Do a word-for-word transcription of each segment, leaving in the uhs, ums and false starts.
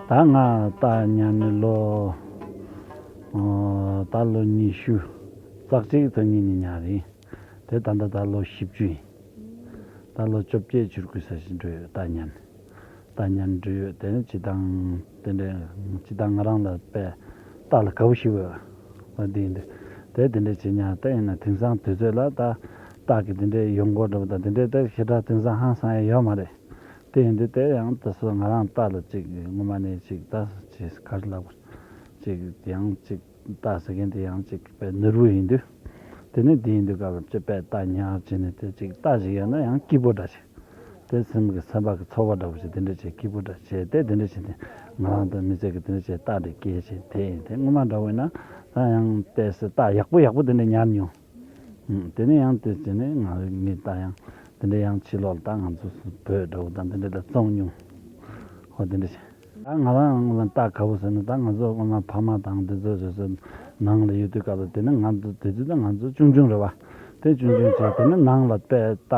ད་ང་རྟ་ཉར་ནས་ལོ། ཨོ། ད་ལོ་ཉི་ཤུ་རྩ་གཅིག་ཙམ་ཉིན་ནས་ཉར་ཡིན། དེ་ད་ལྟ་ད་ལོ་བཞི་བཅུ་ཡིན། ད་ལོ་བཅོ་བརྒྱད་བཅུ་དགུ་ཟེར་བཞིན་འགྲོ་ཡོད། རྟ་ཉར་ནས། རྟ་ཉར་ནས་འགྲོ་ཡོད། དེ་ནི་སྤྱིར་བཏང་དེ་འདྲའི་སྤྱིར་བཏང་ང་རང་ལ་དཔེ་རྟ་ལ་དགའ་པོ་ཞིག་ཡོད། འོ་དེ་ཡིན་དུས་དེ་དེ་འདྲ་བྱེད་ཉག་ད་ཡིན་ན་དེང་སང་དུས་ཚོད་ལ་ད་རྟ་གི་དེ་འདྲའི་ཡོང་སྒོ་འདྲ་པོ་དང་དེ་འདྲའི་ད་ཞེ་དྲག་དེང་སང་ཧང་སང་ཡ་ཡོད་མ་རེད། དེ་ཡིན་དུས་དེ་ཡང་ད་སོ་ང་རང་རྟ་ལ་ཅིག་སྔོན་མ་ནས་ཅིག་ད་ཅིག་ག་རེ་ལབ་ཅིག་ཡང་ཅིག་རྟ་ཟེར་མཁན་དེ་ཡང་ཅིག་དཔེ་ནོར་བུ་ཡིན་དུས། དེ་ནི་དེ་ཡིན་དུས་སྐབས་ལ་ཅིག་དཔེ་རྟ་ཉར་བྱས་ནས་དེ་ཅིག་རྟ་ཞིག་ཡོད་ན་ཡང་སྐྱིད་པོ་འདྲ་ཞིག་དེ་སེམས་ཀྱི་སེམས་པ་གི་ཚོར་བ་འདྲ་པོ་ཞིག་དེ་འདྲ་བྱས་སྐྱིད་པོ་འདྲ་བྱས་དེ་དེ་འདྲ་བྱས་ཏེ་ང་རང་དང་མི་ཚེ་གི་དེ་འདྲ་བྱས་རྟ་འདྲ་སྐྱེས་བྱས་དེ་ཡིན་དེ་སྔོན་མ་འདྲ་བོ་ཡིན་ན་ད་ཡང་ཏོག་ཙམ་རྟ་ཡག་པོ་ཡག་པོ་དེ་འདྲ་ཉར་མྱོང་། ཨུམ། དེ་ནས་ཡང་དེ་བྱས་ནས་ང་ངས་ད་ཡང་དེ་འདྲ་ཡང་ཕྱི་ལོགས་ལ་ད་ང་ཚོ་བོད་འདྲ་བོ་དང་དེ་འདྲ་ལ་བཙོང་མྱོང་། ཧོ་དེ་འདྲ་བྱས། ད་ང་རང་ལ་རྟ་དགའ་པོ་ཟེར་ན་ད་ང་ཚོ་སྔོན་མ་ཕ་མ་དང་དེ་ཚོ་རེ་ཟེར་ནང་ལ་ཡོད་དུས་སྐབས་ལ་དེ་ནི་ང་ཚོ་དེ་དུས་ད་ང་ཚོ་ཆུང་ཆུང་རེད་བ། དེ་ཆུང་ཆུང་བྱས་དེ་ནི་ནང་ལ་དཔེ་རྟ་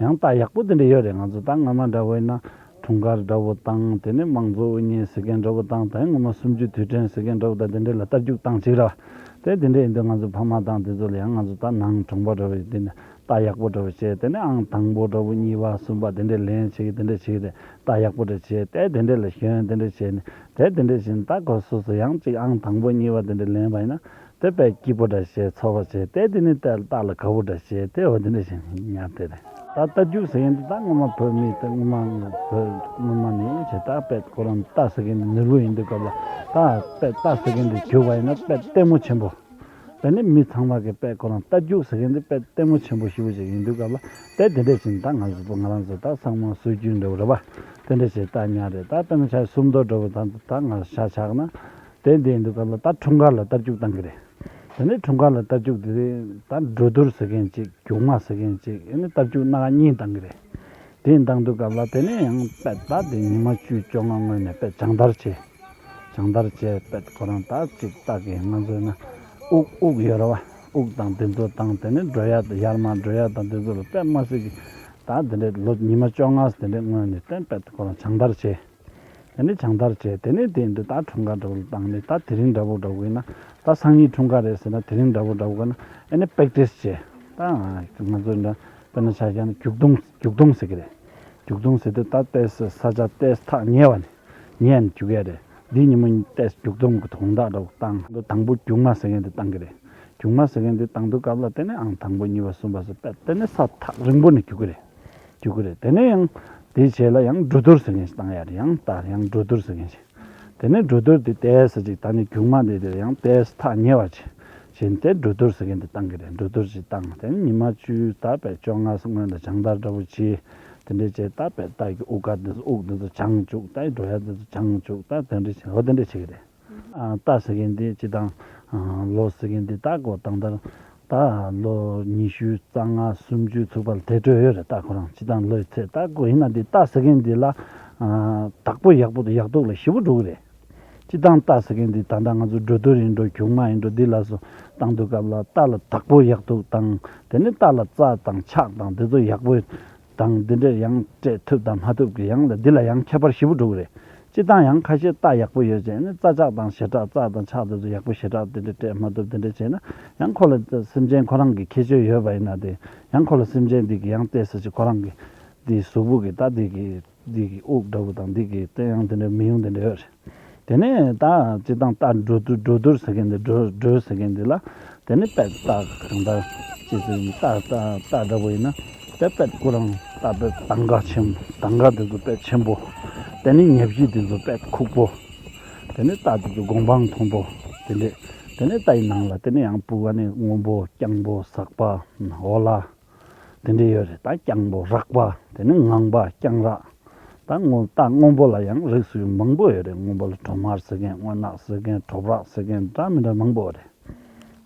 ཡང་རྟ་ཡག་པོ་དེ་འདྲ་ཡོད་རེད། ང་ཚོ་ད་སྔོན་མ་འདྲ་བོ་ཡིན་ན་འཁྲུངས་སྐར་འདྲ་བོ་དང་དེ་ནི་དམངས་གཙོ་དབུ་བརྙེས་ཟེར་མཁན་འདྲ་བོ་དང་ད་ཡང་སྔོན་མ་གསུམ་བཅུའི་དུས་དྲན་ཟེར་མཁན་འདྲ་བོ་དང་དེ་འདྲ་ལ་རྟ་རྒྱུག་བཏང་ཅིག་ར། དེ་དེ་འདྲ་ཡིན་དུས་ང་ཚོ་ཕ་མ་དང་དེ་ཚོ་ལ་ཡང་ང་ཚོ་ད་ནང་གྲོང་པ་འདྲ་བོ་ཡིན་དུས་ནི་རྟ་ཡག་པོ་འདྲ་བོ་བྱས་དེ་ནི་ཨང་དང་པོ་འདྲ་བོ་གཉིས་པ་གསུམ་པ་དེ་འདྲ་ལེན་བྱེད་ཀྱི་དེ་འདྲ་བྱེད་ཀྱི་རེད། རྟ་ཡག་པོ་འདྲ་བྱས་དེ་དེ་འདྲ་ལ་ཞོན་དེ་འདྲ་བྱས་ནས་དེ་དེ་འདྲ་བཞིན་ད་གོ་སོ་སོ་ཡང་གཅིག་ཨང་དང་པོ་གཉིས་པ་དེ་འདྲ་ལེན་པ་ཡིན་ན་དེ་དཔེ་སྐྱིད་པོ་འདྲ་བྱས་ཚོར་བ་བྱས་དེ་དེ་ནི་རྟ་རྟ་ལ་དགའ་པོ་འདྲ་བྱས་དེ་འོ་དེ་འདྲ་བཞིན་ཉར་དེ་རེད། ད་རྟ་རྒྱུག་ཟེར་མཁན་དེ་ད་སྔོན་མ་བོད་མི་དེ་སྔོན་མ་བོད་སྔོན་མ་ནས་བྱས་ད་དཔེ་ཁོ་རང་རྟ་ཟེར་མཁན་དེ་ནོར་བུ་ཡིན་དུས་སྐབས་ལ་ད་དཔེ་རྟ་ཟེར་མཁན་དེ་རྒྱུག་པ་ཡིན་ན་དཔེ་ལྟད་མོ་ཆེན་པོ། དེ་ནི་མི་ཚང་མ་གི་དཔེ་ཁོ་རང་རྟ་རྒྱུག་ཟེར་མཁན་དེ་དཔེ་ལྟད་མོ་ཆེན་པོ་ཞེ་པོ་ཅིག་ཡིན་དུས་སྐབས་ལ་དེ་དེ་འདྲ་བཞིན་ད་ང་ཚོ་ང་རང་ཚོ་ད་ཚང་མ་སྲོལ་རྒྱུན་འདྲ་བོ་རེད་པ། དེ་འདྲ་བྱས་རྟ་ཉར་རེད། ད་དཔེར་ན་ཆ་སུམ་མདོ་འདྲ་བོ་ད་ད་ང་ཤ་ཆག་ན་དེ་འདི་ཡིན་དུས་སྐབས་ལ་ད་འཁྲུངས་སྐར་ལ་རྟ་རྒྱུག་བཏང་གི་རེད། དེ་ནས་འཁྲུངས་སྐར་ལ་རྟ་རྒྱུག་དེ་ད་འགྲོ་སྡུར་ཟེར་མཁན་ཅིག་རྒྱུག་མ་ཟེར་མཁན་ཅིག་ཨ་ནི་རྟ་རྒྱུག་སྣ་ཁ་གཉིས་བཏང་གི་རེད། དེ་བཏང་དུས་སྐབས་ལ་དེ་ནས་ཡང་དཔེ་ད་དེ་ཉི་མ་བཅུ་བཅོ་ལྔ་སྔོན་ནས་དཔེ་སྦྱང་བརྡར་བྱས། སྦྱང་བརྡར་བྱས་དཔེ་ཁོ་རང་ད་ཅིག་རྟ་གི་ང་ཚོས་ན་དབུགས་དབུགས་ཡོད་ར་བ། དབུགས་དང་དེ་ཚོ་བཏང་དེ་ནས་འགྲོ་ཡ་དང་ཡར་མར་འགྲོ་ཡ་དང་དེ་ཚོ་ལ་དཔེ་མ་སྲིད་ཀྱི་ད་དེ་འདྲའི་ལོ་ཉི་མ་བཅོ་ལྔ་དེ་འདྲའི་སྔོན་ནས་བསྟན་དཔེ་ཁོ་རང་སྦྱང་བརྡར་བྱས། དེ་ནས་སྦྱང་བརྡར་བྱས་དེ་ནས་དེ་འདི་ད་འཁྲུངས་སྐར་འདྲ་བོ་ལ་བཏང་ནས་ད་དེ་རིང་འདྲ་བོ་འདྲ་བོ་ཡིན་ན་ད་སང་ཉིན་འཁྲུངས་སྐར་རེད་ཟེར་ན་དེ་རིང་འདྲ་བོ་འདྲ་བོ་ག་ན་ཨ་ནི་པེག་ཊིས་བྱས། ད་ང་ཚོ་འདྲ་དཔེར་ན་ཆ་བཞག་ན་རྒྱུག་རྡུང་རྒྱུག་རྡུང་ཟེར་གི་རེད། རྒྱུག་རྡུང་ཟེར་དུས་ད་ཏོག་ཙམ་ས་ཆ་ཏོག་ཙམ་ཐག་ཉེ་བ་ནས་ཉེ་ནས་རྒྱུག་ཡ་རེད། འདི་ཉིན་མོ་ཏོག་ཙམ་རྒྱུག་རྡུང་གི་དོན་དག་འདྲ་བོ་བཏང་། དང་པོ་རྒྱུག་མ་ཟེར་མཁན་དེ་བཏང་གི་རེད། རྒྱུག་མ་ཟེར་མཁན་དེ་བཏང་དུས་སྐབས་ལ་དེ་ནས་ཨང་དང་པོ་གཉིས་པ་གསུམ་པ་ཟེར་དཔེ་དེ་ནས་ས་ཐག་རིང་པོ་ནས་རྒྱུག་གི་རེད། རྒྱུག་གི་རེད། དེ་ནས་ཡང་དེའི་རྗེས་ལ་ཡང་འགྲོ་སྡུར་ཟེར་མཁན་ཞིག་བཏང་ཡ་རེད། ཡང་ལྟར་ཡང་འགྲོ་སྡུར་ཟེར་མཁན་ཞིག་དེ་ནས་འགྲོ་སྡུར་དེ་ཏོག་ཙམ་ཅིག་ད་ནི་རྒྱུག་མ་དེ་དེ་ཡང་ཏོག་ཙམ་ཐག་ཉེ་བ་ཅིག་བྱས་ཏེ་འགྲོ་སྡུར་ཟེར་མཁན་དེ་བཏང་གི་རེད། འགྲོ་སྡུར་ཅིག་བཏང་། དེ་ནས་ཉི་མ་བཅུ་ད་དཔེ་བཅོ་ལྔ་སྔོན་ལ་སྦྱང་བརྡར་འདྲ་བོ་བྱས། དེ་འདྲས་བྱས་ད་དཔེ་རྟ་གི་དབུགས་ཀ་དེ་ཚོ་དབུགས་དེ་ཚོ་སྦྱང་བཅུག་ད་འགྲོ་ཡ་དེ་ཚོ་སྦྱང་བཅུག་ད་དེ་འདྲས་བྱས་འོ་དེ་འདྲས་བྱེད་ཀྱི་རེད། ཨ། རྟ་ཟེར་མཁན་དེ་སྤྱིར་བཏང་ཨ། ལོ་ཟེར་མཁན་དེ་ད་གོ་དང་ལྟར་ད་ལོ་ཉི་ཤུ་རྩ་ལྔ་སུམ་ཅུ་ཚུགས་པ་ལ་དེ་འགྲོ་ཡོད་རེད། རྟ་ཁོ་རང་སྤྱིར་བཏང་ལོའི་ཚད་ད་གོ་ཡིན་ན་དེ་རྟ་ཟེར་མཁན་དེ་ལ་ཨ། བདག་པོ་ཡག་པོ་དང་ཡག་སྡུག་ལ་ཞེ་པོ་འགྲོ་གི་རེད། སྤྱིར་བཏང་རྟ་ཟེར་མཁན་དེ་ད་ལྟ་ང་ཚོ་འགྲོ་སྡུར་ཡིན་འགྲོ་རྒྱུག་མ་ཡིན་འགྲོ་འདི་ལ་སོགས་བཏང་དུས་སྐབས་ལ་རྟ་ལ་བདག་པོ་ཡག་སྡུག་དང་དེ་ནས་རྟ་ལ་རྩ་དང་ཆག་དང་དེ་ཚོ་ཡག་པོ་དང་འདི་འདྲ་ཡང་སྤྲད་ཐུབ་དང་མ་ཐུབ་ཀྱི་ཡང་ལ་འདི་ལ་ཡང་ཁྱད་པར་ཞེ་པོ་འགྲོ་གི་རེད། སྤྱིར་བཏང་ཡང་ཁ་ཤས་རྟ་ཡག་པོ་ཡོད་ཅེ་ནི་རྩ་ཆག་དང་ཞེ་དྲག་རྩ་དང་ཆག་དེ་ཚོ་ཡག་པོ་ཞེ་དྲག་དེ་འདྲ་སྤྲད་མ་ཐུབ་དེ་འདྲ་བྱས་ན་ཡང་ཁོ་ལ་སེམས་ཅན་ཁོ་རང་གི་ཁྱད་ཆོས་ཡོད་པ་ཡིན་ན་དེ་ཡང་ཁོ་ལ་སེམས་ཅན་འདི་གི་ཡང་ཏོག་ཙམ་ཅིག་ཁོ་རང་གི་འདི་གཟུགས་པོ་གི་ད་འདི་གི་འདི་གི་དབུགས་འདྲ་བོ་དང་འདི་གི་དེ་ཡང་དེ་འདྲ་མི་ཡོང་དེ་འདྲ་ཡོད་རེད། དེ་ནས་ད་སྤྱིར་བཏང་རྟ་འགྲོ་འགྲོ་སྡུར་ཟེར་མཁན་འདི་འགྲོ་འགྲོ་ཟེར་མཁན་འདི་ལ་དེ་ནས་དཔེ་རྟ་གང་ལྟར་ཅི་ཟེར་རྟ་རྟ་རྟ་འདྲ་བོ་ཡིན་ན་དེ་དཔེ་ཁོ་རང་ རྟ་དཔེ་དང་ག་ཆེན་པོ། དང་ག་དེ་ཚོ་དཔེ་ཆེན་པོ། དེ་ནས་ཉ་བཞི་དེ་ཚོ་དཔེ་ཁུག་པོ། དེ་ནས་རྟ་དེ་ཚོ་གོ་འཕང་མཐོན་པོ། དེ་འདྲས། དེ་ནས་རྟ་ཡི་ནང་ལ་དེ་ནས་ཡང་ཕུ་ག་ནས་སྔོན་པོ། རྐྱང་པོ། ཟག་པ། འོ་ལ། དེ་འདྲས་ཡོད་རེད། ད་རྐྱང་པོ། རག་པ། དེ་ནས་ངང་པ། རྐྱང་རག་ད་སྔོ་རྟ་སྔོན་པོ་ལ་ཡང་རིགས་སུ་མང་པོ་ཡོད་རེད། སྔོན་པོ་ལ་གྲོ་དམར་ཟེར་མཁན། སྔོ་ནག་ཟེར་མཁན། གྲོ་རག་ཟེར་མཁན། འདྲ་མི་འདྲ་མང་པོ་ཡོད་རེད།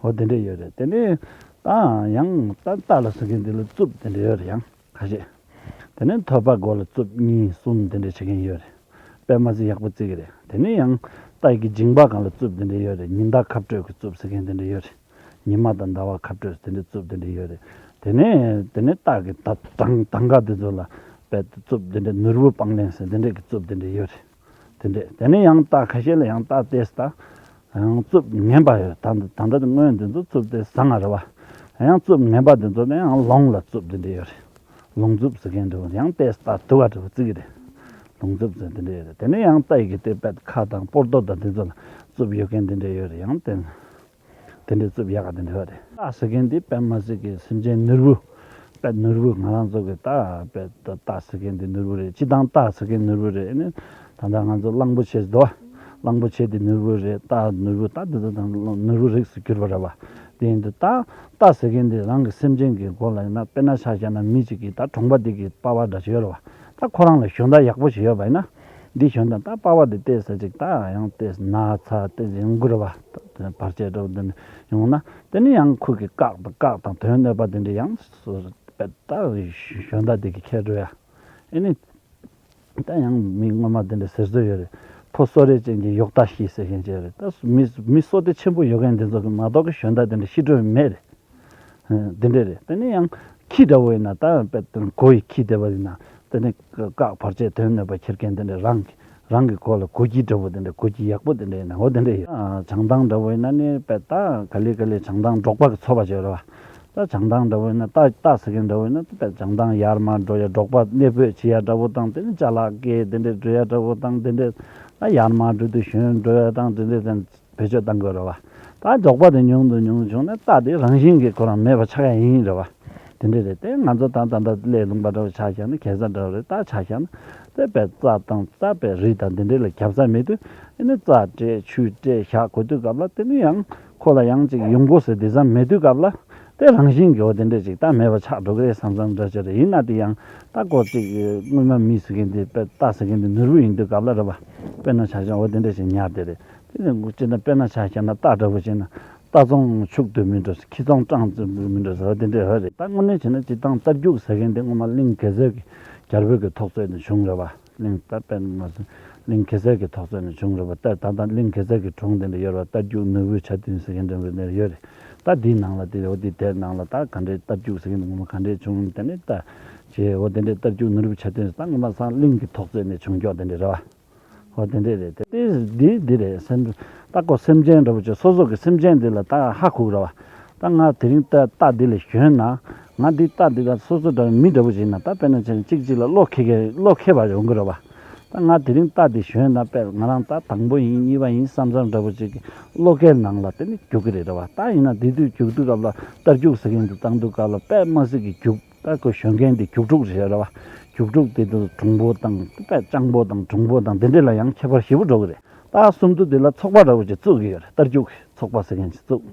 འོ་དེ་འདྲས་ཡོད་རེད། དེ་ནས་ད་ཡང་ད་རྟ་ལ་ཟེར་མཁན་དེ་ལ་རྩུབ་དེ་འདྲས་ཡོད་རེད། ཡང་ཁ་ཤས། དེ་ནས་ཐོད་པ་མགོ་ལ་རྩུབ་གཉིས་གསུམ་དེ་འདྲས་བྱེད་མཁན་ཡོད་རེད། དཔེ་མ་སྲིད་ཡག་པོ་བརྩི་གི་རེད། དེ་ནས་ཡང་རྟ་ཡི་གི་མཇིང་པ་སྒང་ལ་རྩུབ་དེ་འདྲས་ཡོད་རེད། ཉི་ཟླ་ཁ་སྤྲོད་ཀྱི་རྩུབ་ཟེར་མཁན་དེ་འདྲས་ཡོད་རེད། ཉི་མ་དང་ཟླ་བ་ཁ་སྤྲོད་དེ་འདྲས་རྩུབ་དེ་འདྲས་ཡོད་རེད། དེ་ནས་དེ་ནས་རྟ་གི་ད་དང་དང་ག་དེ་ཚོ་ལ་དཔེ་རྩུབ་དེ་འདྲས། ནོར་བུ་སྤང་ལེན་ཟེར་དེ་འདྲས་ཀྱི་རྩུབ་དེ་འདྲས་ཡོད་རེད། དེ་འདྲས། དེ་ནས་ཡང་རྟ་ཁ་ཤས་ལ་ཡང་རྟ་དེས་ད་ཡང་རྩུབ་ངན་པ་ཡོད། ད་ད་ལྟ་སྔོན་དེ་ཚོ་རྩུབ་དེ་བཟང་ང་རེད་བ། ཡང་རྩུབ་ངན་པ་དེ་ཚོ་ནས་ཡང་ལོང་ལ་རྩུབ་དེ་འདྲས་ཡོད་རེད། ལོང་རྩུབ་ཟེར་མཁན་འདྲ་བོ། ཡང་དེས་ད་དུ་བ་འདྲ་བོ་བརྩི་གི་རེད། ལོང་རྩུབ་ཟེར་དེ་འདྲས་ཡོད་རེད། དེ་ནས་ཡང་རྟ་ཡི་གི་དེ་དཔེ་ཁ་དང་སྤོར་ཏོ་དང་དེ་ཚོ་ལ་རྩུབ་ཡོད་མཁན་དེ་འདྲས་ཡོད་རེད། ཡང་དེ་དེ་འདྲས་རྩུབ་ཡག་ག་དེ་འདྲས་རེད། རྟ་ཟེར་མཁན་དེ་དཔེ་མ་སྲིད་ཀྱི་སེམས་ཅན་ནོར་བུ། དཔེ་ནོར་བུ། ང་རང་ཚོ་གི་རྟ་དཔེ་རྟ་ཟེར་མཁན་དེ་ནོར་བུ་རེད། སྤྱིར་བཏང་རྟ་ཟེར་མཁན་ནོར་བུ་རེད། ཨ་ནི་ད་ལྟ་ང་ཚོ་གླང་པོ་ཆེ་དོ། གླང་པོ་ཆེ་དེ་ནོར་བུ་རེད། རྟ་ནོར་བུ། རྟ་དེ་ཚོ་དང་ནོར་བུ་རིགས་སུ་གྱུར་པ་རེད་བ། དེ་ཡིན་དུས་རྟ་རྟ་ཟེར་མཁན་དེ་རང་གི་སེམས་ཅན་གྱི་སྒོ་ལ་ཡིན་ན། དཔེར་ན་ཆ་བཞག་ན་མི་གཅིག་གིས་ད་གྲོང་པ་དེ་གི་པ་ཕ་འདྲ་ཞིག་ཡོད་རེད་བ། ད་ཁོ་རང་ལ་ཞོན་རྟ་ཡག་པོ་ཞིག་ཡོད་པ་ཡིན་ན། འདི་ཞོན་རྟ་ད་པ་ཕ་དེ་བལྟས་ས་ཅིག་ད་ཡང་བལྟས་ན་ཚ་བལྟས་ཡོང་གི་རེད་བ། བར་ཆད་འདྲ་བོ་འདི་ནས་ཡོང་ན། དེ་ནས་ཡང་ཁོ་གིས་བཀག་དང་བཀག་དང་དོན་གནོད་པ་དེ་འདྲ་ཡང་སོ་སོ་ད་ཞོན་རྟ་དེ་གིས་ཁྱེར་འགྲོ་ཡ། ཨེ་ནི། ད་ཡང་མི་སྔོན་མ་དེ་འདྲ་ཟེར་སྲོལ་ཡོད་རེད། ཕོ་གསོ་རེ་ཅན་གྱི་ཡོག་རྟ་ཤི་ཟེར་མཁན་ཅིག་རེད། ད་མི་མི་གསོ་དེ་ཆེན་པོ་ཡོད་མཁན་དེ་ཚོ་གི་མ་གཏོགས་གི་ཞོན་རྟ་དེ་འདྲ་ཤི་འགྲོ་མེད་རེད། འདི་འདྲ་རེད། དེ་ནས་ཡང་ཁྱི་འདྲ་བོ་ཡིན་ན། ད་དཔེ་མགོ་ཡི་ཁྱི་འདྲ་བོ་ཡིན་ན། དེ་ནས་བཀག་བར་ཆད་དོན་གནོད་པ་ཁྱེར་མཁན་དེ་འདྲ། རང་གི་རང་གི་མགོ་ལ་མགོ་ཁྱི་འདྲ་བོ་དེ་འདྲ། མགོ་ཁྱི་ཡག་པོ་དེ་འདྲ་ཡིན་ན། འོ་དེ་འདྲ་ཡོད། ཨ། བྱང་ཐང་འདྲ་བོ་ཡིན་ན་ནི་དཔེ་ད་ག་ལེ་ག་ལེ་བྱང་ཐང་འབྲོག་པ་གི་ཚོ་པ་ཅིག་ཡོད་རེད་བ། ད་བྱང་ཐང་འདྲ་བོ་ཡིན་ན། རྟ་རྟ་ཟེར་མཁན་འདྲ་བོ་ཡིན་ན་དཔེ་བྱང་ཐང་ཡར་མར་འགྲོ་ཡ། འབྲོག་པ་གནས་སྤོས་བྱེད་ཡ་འདྲ་བོ་དང་། དེ་ནས་ཅ་ལག་སྐྱེལ་དེ་འདྲས་འགྲོ་ཡ་འདྲ་བོ་དང་། དེ་འདྲས་ད་ཡར་མར་འགྲོ་དུས་ཞོན་འགྲོ་ཡ་དང་། དེ་འདྲས་དང་བེད་སྤྱོད་གཏང་དགོས་རེད་བ། ད་འབྲོག་པ་དེ་ཉུང་དུ་ཉུང་དུ་བྱུང་ནས་རྟ་དེ་རང་བཞིན་གྱིས་ཁོ་རང་མེད་པ་ཆགས་ཡ་ཡིན་རེད་བ། དེ་འདྲས་རེད། དེ་ང་ཚོ་ད་ད་ལྟ་གླེ་ལུང་པ་འདྲ་བོ་ཆ་བཞག་ན། གེ་སར་འདྲ་བོ་རེད། ད་ཆ་བཞག་ན་དེ་དཔེ་རྩྭ་དང་རྩྭ་དཔེ་རི་དང་དེ་འདྲས་ལ་རྒྱབ་ས་མེད་དུས། ཨ་ནི་རྩྭ་བྲེག་ཆུ་བྲེག་བཞག་དགོས་དུས་སྐབས་ལ། དེ་ནི་ཡང་ཁོ་ལ་ཡང་ཅིག་ཡོང་སྒོ་ཟེར་དེ་ཙམ་མེད་དུས་སྐབས་ལ། དེ་རང་བཞིན་གྱིས་འོ་དེ་འདྲས་ཅིག་ད་མེད་པ་ཆགས་འགྲོ་གི་རེད་བསམ་བསམ་འདྲ་ཅིག་རེད། ཡིན་ན་དེ་ཡང་ད་ཁོ་ཅིག་སྔོན་མ་མི་ཟེར་མཁན་དེ། དཔེ་རྟ་ཟེར་མཁན་དེ་ནོར་བུ་ཡིན་དུས་སྐབས་ལ་རེད་བ། དཔེར་ན་ཆ་བཞག་འོ་དེ་འདྲ་ཞིག་ཉར་བསྡད་རེད། དེ་ནས་སྤྱིར་ན་དཔེར་ན་ཆ་བཞག་ན་རྟ་འདྲ་བོ་བྱས་ན། རྟ་ཚོང་ཕྱུག་ཏུ་མི་འགྲོ། ཁྱི་ཚོང་སྤྲང་ཏུ་མི་འགྲོ་ཟེར་བ་དེ་འདྲ་རེད། ད་དངོས་གནས་བྱས་ན་སྤྱིར་བཏང་རྟ་རྒྱུག་ཟེར་མཁན་དེ་སྔོན་མ་གླིང་གེ་སར་གྱི་རྒྱལ་པོ་གི་ཐོག་བརྩེགས་ནས་བྱུང་རེད་བ། གླིང་ད་དཔེར་ན་མ་སོང་། གླིང་གེ་སར་གྱི་ཐོག་བརྩེགས་ནས་བྱུང་རེད་བ། ད་ད་ལྟ་གླིང་གེ་སར་གྱི་སྒྲུང་དེ་འདྲ་ཡོད་རེད་བ། རྟ་རྒྱུག་ནོར་བུའི་ཆ་མཐུན་ཟེར་མཁན་འདྲ་བོ་དེ་འདྲ་ཡོད་རེད། ད་དེའི་ནང་ལ་དེ། འོ་དེ་དེའི་ནང་ལ་ད་ག་འདྲའི་རྟ་རྒྱུག་ཟེར་མཁན་དེ་སྔོན་མ་ག་འདྲའི་བྱུང་། དེ་ནས་ད་བྱས། འོ་དེ་འདྲའི་རྟ་རྒྱུག་ནོར་བུའི་ཆ་མཐུན་ཟེར། ད་སྔོན་མ་སང་གླིང་གི་ཐོག་བརྩེགས་ནས་བྱུང་ཀྱོག་དེ་འདྲ་རེད་བ། འོ་དེ་འདྲས་རེད་དེ། དེ་འདི་འདི་རེད། སེམས། ད་ཁོ་སེམས་ཅན་འདྲ་བོ་ཅིག་སོ་སོ་གི་སེམས་ཅན་འདི་ལ་ད་ཧ་གོ་གི་རེད་བ། ད་ང་དེ་རིང་ད་རྟ་འདི་ལ་ཞོན་ན། ང་འདི་རྟ་འདི་ལ་སོ་སོ་འདྲ་བོ་མི་འདྲ་བོ་ཅིག་ཡིན་ན། ད་དཔེར་ན་བྱས་ན་གཅིག་གཅིག་ལ་བློ་ཁེལ་གི། བློ་ཁེལ་བ་ཡོང་གི་རེད་བ། ད་ང་དེ་རིང་རྟ་འདི་ཞོན་ན། དཔེ་ང་རང་ད་དང་པོ་ཡིན། གཉིས་པ་ཡིན་བསམ་བསམ་འདྲ་བོ་ཅིག་གི་བློ་སྐྱེལ་ནང་ལ་དེ་ནི་རྒྱུག་གི་རེད་རེད་བ། ད་ཡིན་ན་དེ་དུས་རྒྱུག་དུས་སྐབས་ལ། རྟ་རྒྱུག་ཟེར་མཁན་འདི་བཏང་དུས་སྐབས་ལ་དཔེ་མ་སྲིད་ཀྱི་རྒྱུག་ད་ཁོ་ཞོན་མཁན་དེ་རྒྱུག་ཕྲུག་རེད་རེད་བ། རྒྱུག་ཕྲུག་དེ་དུས་གྲུང་པོ་དང་། དཔེ་སྤྱང་པོ་དང་གྲུང་པོ་དང་དེ་འདྲས་ལ་ཡང་ཁྱད་པར་ཞེ་པོ་འགྲོ་གི་རེད། ད་སུམ་མདོ་དེ་ལ་ཚོགས་པ་འདྲ་བོ་ཅིག་བཙུགས་ཀྱི་ཡོད་རེད། རྟ་རྒྱུག་ཚོགས་པ་ཟེར་མཁན་ཅིག་བཙུགས།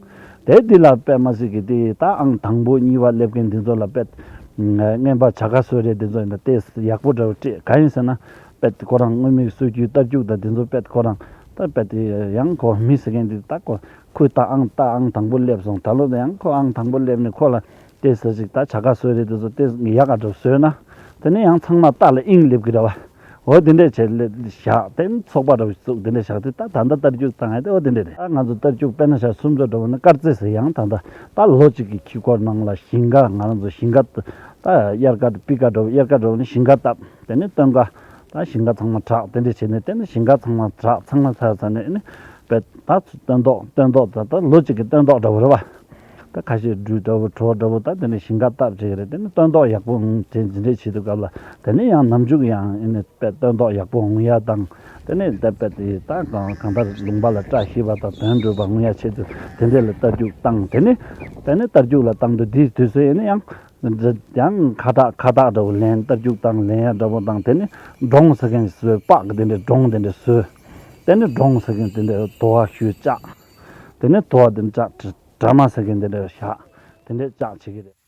དེ་དེ་ལ་དཔེ་མ་སྲིད་ཀྱི་དེ་ད་ཨང་དང་པོ་གཉིས་པ་སླེབས་མཁན་དེ་ཚོ་ལ། དཔེ་རྔན་པ་བྱ་དགའ་གསོལ་རས་དེ་ཚོ་ཡིན་ན་དེ་ཡག་པོ་འདྲ་བོ་སྤྲད། གང་ཡིན་ཟེར་ན། དཔེ་ཁོ་རང་སྔོན་མའི་སྲོལ་རྒྱུན་རྟ་རྒྱུག་དང་དེ་ཚོ། དཔེ་ཁོ་རང་ད་དཔེ་དེ་ཡང་ཁོ་མི་ཟེར་མཁན་དེ། ད་ཁོ་ཁོས་ད་ཨང་ད་ཨང་དང་པོ་སླེབས་སོང་། ད་ལོ་ད་ཡང་ཁོ་ཨང་དང་པོ་སླེབས་ནས་ཁོ་ལ་དེ་ཟེར་ཅིག་ད་བྱ་དགའ་གསོལ་རས་དེ་ཚོ་དེ་ཡག་ག་འདྲ་བཟོས་ན། དེ་ནས་ཡང་ཚང་མ་རྟ་ལ་དབྱིངས་སླེབས་ཀྱི་རེད་བ། འོ་དེ་འདྲས་བྱས་ལ་བཞག་དེ་ནས་ཚོགས་པ་འདྲ་བོ་བཙུགས། དེ་འདྲས་བཞག་དུས་ད་ད་ལྟ་རྟ་རྒྱུག་བཏང་ཡ་དེ་འོ་དེ་འདྲས་རེད། ད་ང་ཚོ་རྟ་རྒྱུག་དཔེར་ན་ཆ་སུམ་མདོ་འདྲ་བོ་ནི། དཀར་རྩེ་ཟེར་ཡང་ད་ལྟ་ད་ལོ་གཅིག་གི་ཁྱི་སྐོར་ནང་ལ་ཞིང་ཁ། ང་རང་ཚོ་ཞིང་ཁ་ད་དབྱར་ཁ་དང་པི་ཁ་འདྲ་བོ། དབྱར་ཁ་འདྲ་བོ་ནི་ཞིང་ཁ་བཏབ། དེ་ནས་སྟོན་ཁ། ད་ཞིང་ཁ་ཚང་མ་བྲག་དེ་འདྲས་བྱས་ནས། དེ་ནས་ཞིང་ཁ་ཚང་མ་བྲག་ཚང་མ་ཚར་ཚར་ནས། ཨ་ནི་དཔེ་ད་སྟོན་ཐོག་སྟོན་ཐོག་ད་ལྟ་ལོ་གཅིག་གི་སྟོན་ཐོག་འདྲ་བོ་རེད་བ། ད་ཁ་ཤས་སྦྲུལ་འདྲ་བོ་གྲོག་འདྲ་བོ་ད་དེ་ནས་ཞིང་ཁ་བཏབ་བྱས་རེད། དེ་ནས་སྟོན་ཐོག་ཡག་པོ་འོང་དེ་འདྲས་བྱེད་དུས་སྐབས་ལ། དེ་ནས་ཡང་ནམ་རྒྱུན་ཡང་ཨ་ནི་དཔེ་སྟོན་ཐོག་ཡག་པོ་འོང་ཡ་དང་། དེ་ནས་དེ་དཔེ་དེ་ད་གང་གང་ལྟར་ལུང་པ་ལ་བཀྲ་ཤིས་པ་དང་དོན་འགྲུབ་པ་འོང་ཡ་ཆེད་དུ་དེ་འདྲས་ལ་རྟ་རྒྱུག་བཏང་། དེ་ནས་དེ་ནས་རྟ་རྒྱུག་ལ་བཏང་དུས་དེའི་དུས་ཚོད་ཡིན་ན་ཡང་། འདི་ཡང་ཁ་བཏགས་ཁ་བཏགས་འདྲ་བོ་ལེན། རྟ་རྒྱུག་བཏང་ལེན་ཡ་འདྲ་བོ་བཏང་། དེ་ནས་སྒྲོང་ཟེར་མཁན་བཟོས། པགས་ཀྱི་དེ་འདྲའི་སྒྲོང་དེ་འདྲ་བཟོས། དེ་ནས་སྒྲོང་ཟེར་མཁན་དེ་འདྲའི་དོ་བ་ཞུས་བཅག་དེ་ནས་དོ་བ་དེ་འདྲ་བཅག་དྲི་མ་ཟེར་མཁན་དེ་འདྲ་བཞག་དེ་འདྲ་བཅག་བྱེད་ཀྱི་རེད།